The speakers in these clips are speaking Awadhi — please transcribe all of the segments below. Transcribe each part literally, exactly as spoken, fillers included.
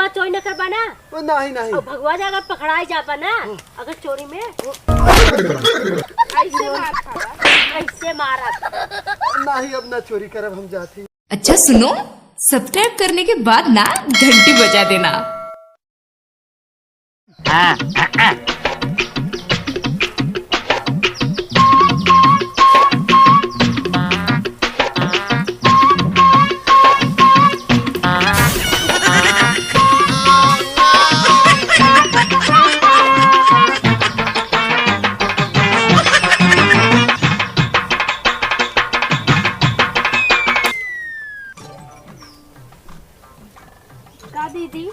हाँ, चोरी न करबा ना। ओ, नहीं, नहीं। अब भगवा जाएगा, पकड़ाई जाबा ना। हाँ। अगर चोरी में ऐसे मार खाबा। ऐसे मारब। नहीं, अब ना चोरी करब, हम जाते। अच्छा सुनो, सब्सक्राइब करने के बाद ना घंटी बजा देना। का दीदी,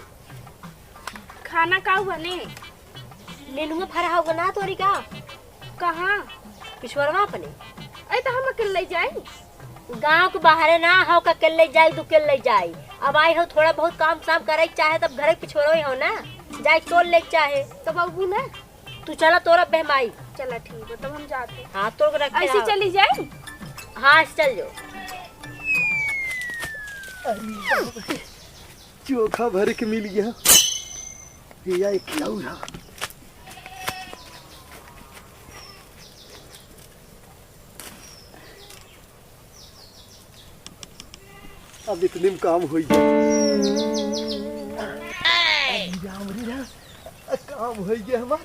खाना का बने? नेनुआ फरा होगा ना तोरी का? कहाँ? पिछुआरवा अपने। अरे तो हम अकेले जाई? गाँव के बाहरे ना हो, का अकेले जाई, तू अकेले जाई। अब आई हो, थोड़ा बहुत काम साम करे के चाहे, तब घरे के पिछुआरवा हो ना, जाई तोड़ ले के चाहे। तो बाबू ना? तू चला, तोरा बहमाई। चला ठीक है, तब हम जाते हैं। हाँ, तोड़ के रखे ऐसे रहो। चली जाए? हाँ, ऐसे चल जाओ। अरे बाप रे, चोखा भर के मिल गया। ये या एक खिलाऊ रहा। अब इतने में काम हो गया। राम रे राम, काम हो गया हमार।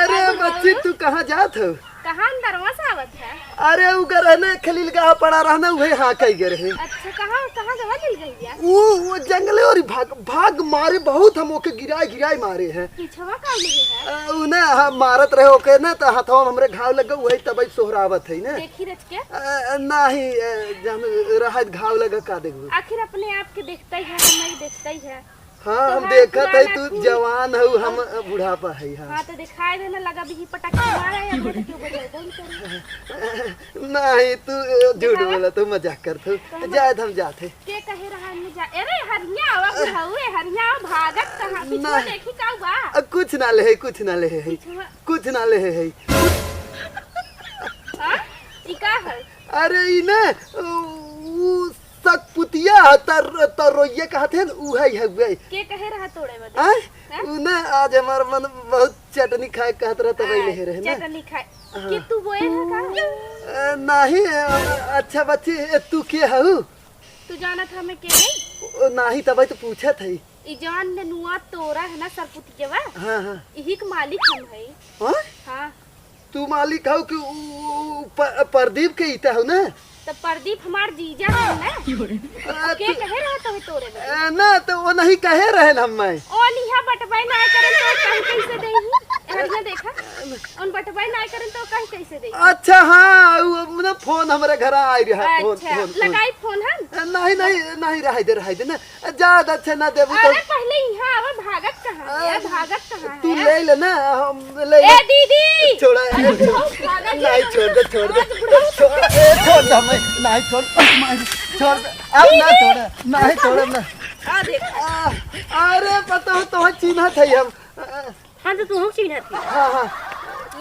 अरे बच्ची, तू कहाँ जात हो? कहाँ अंदरवा से आवत है? अरे उ गरहने खलील गाँव पड़ा रहना, उहे हाँ कही गए रहे। अच्छा, कहाँ, कहाँ गवा मिल गई है? वो, वो जंगले और भाग, भाग मारे बहुत, हम ओके गिराए, गिराए मारे हैं। पीछवा का लगे है? अ, उ ना, हम मारत रहे ओके ना, तो हथवा में हमरे घाव लग गए, वही तबई सोहरावत है ना। देखी रच के? अ, नाही, अ, जब रहत घाव लगा का देखबू? आखिर अपने आप के देखता ही है, हमें देखता ही है। हाँ, हम तोहार देखत है, पुराना तू खून। जवान हऊ, हम हाँ। बुढ़ापा है, हाँ। हाँ, तो दिखाई देने लगा, भी पटक के मारा है, अब तो क्यों बजाए, बोल कर। नहीं, तू, अ, झूठ दिखावा। बोला, तू मजाक करत हऊ। तो हम जाए, हम जात है। के कहे रहा, हम जा-, अरे, हरिया आवा, बुढ़ऊ, ए, हरिया आवा, भागत कहाँ? पिछुआ ना। देखी का बा? अ, कुछ ना ले है, कुछ ना ले है। पिछुआ। कुछ ना ले है। हाँ? ई का है? अरे, ई ना, उ, उ सतपुतिया ह, तर-, तरोइया कहत है न, उहइ हउवे। के कहे रहा तोड़े बदे? आय? हैं? उ ना, आज हमार मन बहुत चटनी खाए कहत रहा, तब हाँ, ले रहे ना। चटनी खाए। हाँ। के तू बोए रहा का? अ, नाही, अ, अच्छा बच्ची, ए, तू के हऊ? तू जानत हमें के नहीं? ओ, नाही, तबई तो पूछत हई। ई जौन नेनुआ तोरा है ना, सरपुतियवा, हाँ, हाँ। इही के मालिक हम हई। हाँ? हाँ। तू मालिक हऊ कि उ, उ, प-, प्रदीप के ईता हऊ ना? त प्रदीप हमार जीजा है ना? आ, के तू कहे रहा तो तोरे बदे? आ, ना, तो वो नहीं कहे रहे हम मैं। ओ निहा बटवाई ना करे तो कहीं कैसे देही? हरिया देखा? उन बटवाई ना करे तो कहीं कैसे देही? अच्छा, हाँ, वो अपना फोन हमारे घर आई रहा, फोन, अच्छा, फोन, फोन। लगाई फोन हम? आ, नहीं, नहीं, नहीं, रहाई दे, रहाई दे ना। ज्यादा अच्छा ना देबू तो। अरे पहले यहाँ आवा, भागत कहाँ है? आ, भागत कहाँ तू है? ले ले ना, हम ले ले। ए दीदी! छोड़ा, अरे ए, बुढ़ऊ, भागत नहीं, है। छोड़ दे, छोड़ दे। अरे बुढ़ऊ। छोड़, ए, छोड़ दे हमें, नहीं छोड़, नहीं, छोड़ दे। अब ना दीदी! छोड़, नहीं छोड़ ना। आ देख। आ, अरे पता हो तो चिन्हत है हम। हम तो तुहू चिन्हत ही। हाँ, हाँ।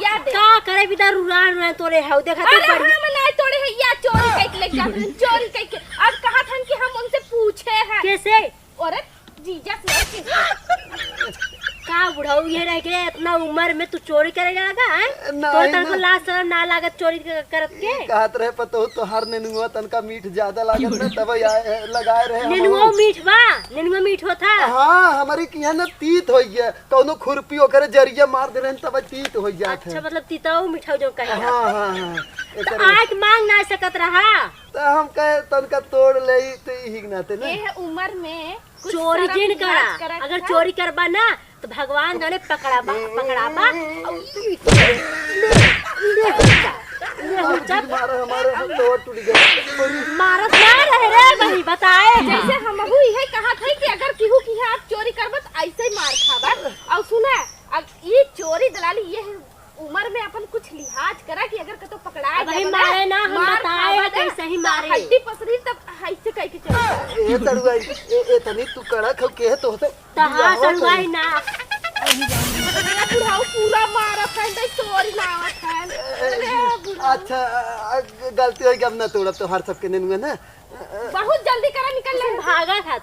या दे। का करे बिदा रुरान रुरान तोरे हऊ, देखा तो अरे बड़ी हम नहीं तोड़े है, या चोरी कइके ले जात हन, चोरी कइके। अब कहत हन कि हम उनसे पूछे हैं। कैसे? अरे जीजा से और किससे? का बुढ़ऊ ये रह गए, इतना उम्र में तू चोरी करे लगा है? नहीं, तोर तनको ना। लाज शरम ना लागत चोरी क-, करत के? कहत रहे पतोहू तोहार नेनुआ तनका मीठ ज्यादा लागत ना, तब आए, लगाए रहे हम नेनुआ और। मीठ बा, नेनुआ मीठ होता। हाँ, हमारे किहाँ ना तीत होइ गया। कौनो खुरपी ओकरे जरिया मार दे रहन, तब तीत हो जात अच्छा, है। मतलब तीताऊ मिठाऊ जो कहे हाँ, हाँ, हाँ। तो एकरे आँख मांग ना सकत रहा। तो हम कहे तनका तोड़ ले, तो यही के नाते ना। ये है उम्र में कुछ चोरी शर्म जिन लिहाज करा। करत अगर है। चोरी करबा ना, तो भगवान जाने पकड़ाबा, पकड़ाबा। और तू इतना ले, ले, ले, ले, अब जिन मारा हमारे, हम तो टूट गए। मारत ना रहे रे बही, बताए ना। जैसे हमहू इहे कहत है कि अगर केहू के यहाँ आप चोरी करबा, तो ऐसे ही मार खाबा। और सुना, अब ई चोरी दलाली ये है, उम्र में अपन कुछ लिहाज करा कि अगर कतो पकड़ाए अब जाबा ना, मारे ना, हम मार बताए खाबा हैं ना, कैसे ही तो मारे। हड्डी पसरी तब ऐसे कह के चल। ए तरुआ, ए, ए तनी तू कड़क हो के है तो से तहार बियाह सरुआई कर। ना। अरे बुढ़ाऊ पूरा मारत है, नहीं चोरी लावत है। अरे बुढ़ाऊ। अच्छा, अ, अ, गलती हो गई, अब ना तोड़ब तोहार सबके नेनुआ ना। बहुत जल्दी करा, निकल ले।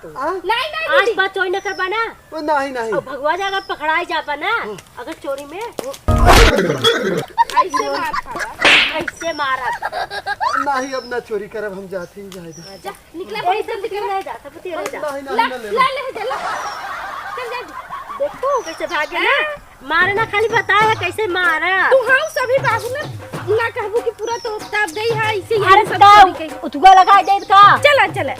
आ? नहीं, नहीं, आज दीदी। बात चोरी न करबा ना। ओ, नहीं, नहीं। और भगवान अगर पकड़ाई जाबा ना, हाँ। अगर चोरी में, ऐसे मार खाबा। ऐसे मारब। नहीं, अब ना चोरी करब, हम जाते ही जाए दे। जा, निकला, यही सब निकला। नहीं जाता, पति नहीं जाता। नहीं, नहीं, ला, ना ले ला, लो। ले, ले, ले। चल, जा। देखो, कैसे भागे ना। हाँ। मारे ना, खाली बताए है कैसे मारा। तू हाँ, सभी बाबू ना, ना कहबू कि पूरा तो तब दे है, ऐसे ही अरे सब तब चोरी के। उतुआ लगा दे का? चला, चला।